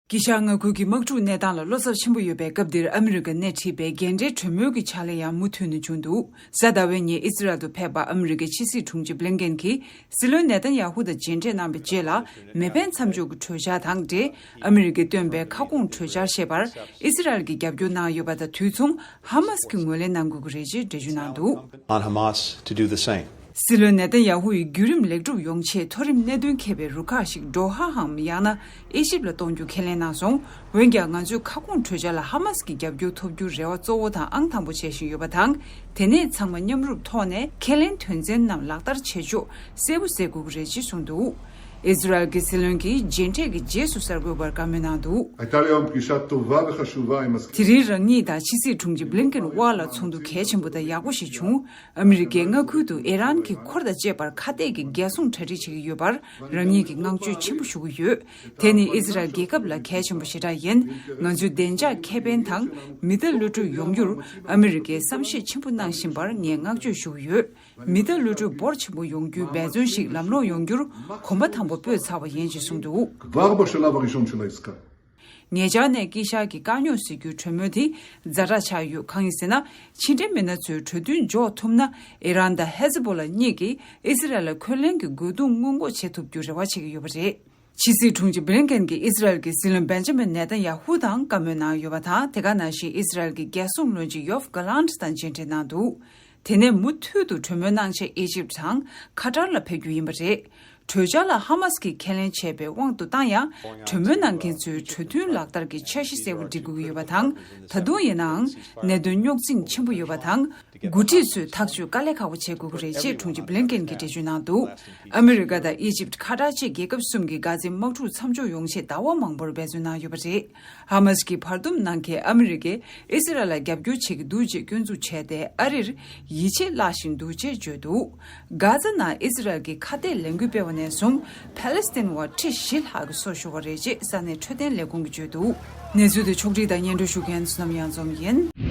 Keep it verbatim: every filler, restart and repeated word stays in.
དཀྱིལ་ཤར་མངའ་ཁུལ་གྱི་དམག་འཁྲུག་གནས་སྟངས་ལ་བློ་འཚབ་ཆེན་པོ་ཡོད་པའི་སྐབས་འདིར་ཨ་མི་རི་ཀ་སྣེ་ཁྲིད་པའི་རྒན་གྲས་གྲོས་མོལ་གྱི་ཕྱག་ལས་ཡང་མུ་མཐུད་ནས་བྱུང་འདུག་གཟའ་ཟླ་བའི་ཉིན་ཨི་སི་རལ་དུ་ཕེབས་པ་ཨ་མི་རི་ཀའི་ཕྱི་སྲིད་དྲུང་ཆེ་བྷི་ལིན་ཀེན་གྱིས་སྲིད་བློན་ནེ་ཐན་ཡ་ཧུ་དང་མཇལ་འཕྲད་གནང་བའི་རྗེས་ལ། མེ་འཕེན་མཚམས་འཇོག་གི་གྲོས་འཆར་དང་འབྲེལ། ཨ་མི་རི་ཀས་བཏོན་པའི་ཁ་སྐོང་གྲོས་འཆར་ཞེས་པར་ཨི་སི་རལ་གྱིས་རྒྱབ་སྐྱོར་གནང་ཡོད་པ་དང་དུས་མཚུངས་ཧ་མཱས་ཀྱིས་ངོས་ལེན་གནང་དགོས་ཀྱི་རེད་ཅེས་འགྲེལ་བརྗོད་གནང་འདུག on Hamas to do the same. སྲིད་བློན་ནེ་ཐན་ཡ་ཧུ་ཡིས་བརྒྱུད་རིམ་ལེགས་གྲུབ་ཡོང་ཆེད་མཐོ་རིམ་གནད་དོན་མཁས་པའི་རུ་ཁག་ཞིག་དོ་ཧ་འམ་ཡང་ན་ཨི་ཇིབ་ལ་གཏོང་རྒྱུ་ཁས་ལེན་གནང་སོང་། འོན་ཀྱང་ང་ཚོས་ཁ་སྐོང་གྲོས་འཆར་ལ་ཧ་མཱས་ཀྱི་རྒྱབ་སྐྱོར་ཐོབ་རྒྱུར་རེ་བ་གཙོ་བོ་དང་ཨང་དང་པོ་བྱེད་བཞིན་ཡོད་པ་དང་། དེ་ནས་ཚང་མ་མཉམ་རུབ་ཐོག་ནས་ཁས་ལེན་དོན་ཚན་རྣམས་ལག་བསྟར་བྱེད་ཕྱོགས་གསལ་པོ་གསལ་དགོས་ཀྱི་རེད་ཅེས་གསུངས་འདུག་ཨི་སི་རལ་གྱི་སྲིད་བློན་གྱིས་མཇལ་འཕྲད་ཀྱི་རྗེས་སུ་གསར་འགོད་པར་བཀའ་མོལ་གནང་འདུག הייתה לי היום פגישה טובה וחשובה עם מזכיר དེ་རིང་རང་ཉིད་དང་ཕྱི་སྲིད་དྲུང་ཆེ་བྷི་ལིན་ཀེན་དབར་ལ་ཚོགས་འདུ་གལ་ཆེན་པོ་དང་ཡག་པོ་ཞིག་བྱུང་། ཨ་མི་རི་ཀས་མངའ་ཁུལ་དུ་ཨི་རན་གྱིས་འཁོར་དང་བཅས་པར་ཁ་གཏད་ཀྱི་རྒྱལ་སྲུང་གྲ་སྒྲིག་བྱེད་ཀྱི་ཡོད་པར་རང་ཉིད་ཀྱིས་བསྔགས་བརྗོད་ཆེན་པོ་ཞུ་གི་ཡོད། དེ་ནི་ཨི་སི་རལ་རྒྱལ་ཁབ་ལ་གལ་ཆེན་པོ་ཞེ་དྲག་ཡིན། ང་ཚོའི་བདེ་འཇགས་ཁེ་ཕན་དང་མི་གཏའ་གློད་གྲོལ་ཡོང་རྒྱུར་ཨ་མི་རི་ཀས་བསམ་ཤེས་ཆེན་པོ་གནང་བཞིན་པར་ངས་བསྔགས་བརྗོད་ཞུ་གི་ཡོད། མི་གཏའ་གློད་གྲོལ་འབོར་ཆེན་པོ་ཡོང་རྒྱུའི་འབད་བརྩོན་ཞིག་ལམ་ལྷོང་ཡོང་རྒྱུར་གོམ་པ་དང་པོ་སྤོས་ཚར་བ་ཡིན་ཞེས་གསུངས་འདུག כבר בשלב הראשון של העסקה. ཉེ་ཆར་ནས་དཀྱིལ་ཤར་གྱི་དཀའ་རྙོག་སེལ་རྒྱུའི་གྲོས་མོལ་དེ་ཛ་དྲག་ཆགས་ཡོད། གང་ཡིན་ཟེར་ན། ཕྱི་འབྲེལ་མི་སྣ་ཚོས་གྲོས་མཐུན་འཇོག་ཐུབ་ན། ཨི་རན་དང་ཧེ་ཛི་བྷོ་ལ་གཉིས་ཀྱིས་ཨི་སི་རལ་ལ་འཁོན་ལན་གྱི་རྒོལ་རྡུང་སྔོན་འགོག་བྱེད་ཐུབ་རྒྱུར་རེ་བ་བྱེད་ཀྱི་ཡོད་པ་རེད། ཕྱི་སྲིད་དྲུང་ཆེ་བྷི་ལིན་ཀེན་གྱིས་ཨི་སི་རལ་གྱི་སྲིད་བློན་བེན་ཇ་མིན་ནེ་ཐན་ཡ་ཧུ་དང་བཀའ་མོལ་གནང་ཡོད་པ་དང་། དེ་ག་ནང་བཞིན་ཨི་སི་རལ་གྱི་རྒྱལ་སྲུང་བློན་ཆེན་ཡོབ་གྷ་ལན་ཊི་དང་མཇལ་འཕྲད་གནང་འདུག་དེ་ནས་མུ་མཐུད་དུ་གྲོས་མོལ་གནང་ཆེད་ཨི་ཇིབ་དང་ཁ་ཏར་ལ་ཕེབས་རྒྱུ་ཡིན་པ་རེད། གྲོས་འཆར་ལ་ཧ་མཱས་ཀྱིས་ཁས་ལེན་བྱས་པའི་དབང་དུ་བཏང་ཡང་། གྲོས་མོལ་གནང་མཁན་ཚོས་གྲོས་མཐུན་ལག་བསྟར་གྱི་འཆར་གཞི་གསལ་པོ་སྒྲིག་དགོས་ཀྱི་ཡོད་པ་དང་། ད་དུང་ཡིན་ནའང་གནད་དོན་རྙོག་འཛིང་ཆེན་པོ་ཡོད་པ་དང་། འགོ་ཁྲིད་ཚོས་ཐག་གཅོད་དཀའ་ལས་ཁག་པོ་བྱེད་དགོས་ཀྱི་རེད་ཅེས་དྲུང་ཆེ་བྷི་ལིན་ཀེན་གྱིས་འགྲེལ་བརྗོད་གནང་འདུག་ཨ་མི་རི་ཀ་དང་ཨི་ཇིབ། ཁ་ཏར་བཅས་རྒྱལ་ཁབ་གསུམ་གྱིས་གྷ་ཛའི་དམག་འཁྲུག་མཚམས་འཇོག་ཡོང་ཆེད་ཟླ་བ་མང་པོར་འབད་བརྩོན་གནང་ཡོད་པ་རེད། ཧ་མཱས་ཀྱིས་བར་འདུམ་གནང་མཁན་ཨ་མི་རི་ཀས་ཨི་སི་རལ་ལ་རྒྱབ་སྐྱོར་བྱེད་ཀྱི་འདུག་ཅེས་སྐྱོན་འཛུགས་བྱས་ཏེ། ཨ་རིར་ཡིད་ཆེས་བརླག་བཞིན་འདུག་ཅེས་བརྗོད་འདུག་གྷ་ཛ་ནང་ཨི་སི་རལ་གྱིས་ཁ་གཏད་ལས་འགུལ་སྤེལ་བ་ནས་བཟུང་ཕ་ལེ་སི་ཐན་བ་ཁྲི་བཞི་ལྷག་གི་སྲོག་ཤོར་བ་རེད་ཅེས་ས་གནས་འཕྲོད་བསྟེན་ལས་ཁུངས་ཀྱིས་བརྗོད་འདུག་གནས་ཚུལ་དེ་ཕྱོགས་སྒྲིག་དང་སྙན་སྒྲོན་ཞུ་མཁན་བསོད་ནམས་གཡང་འཛོམས་ཡིན།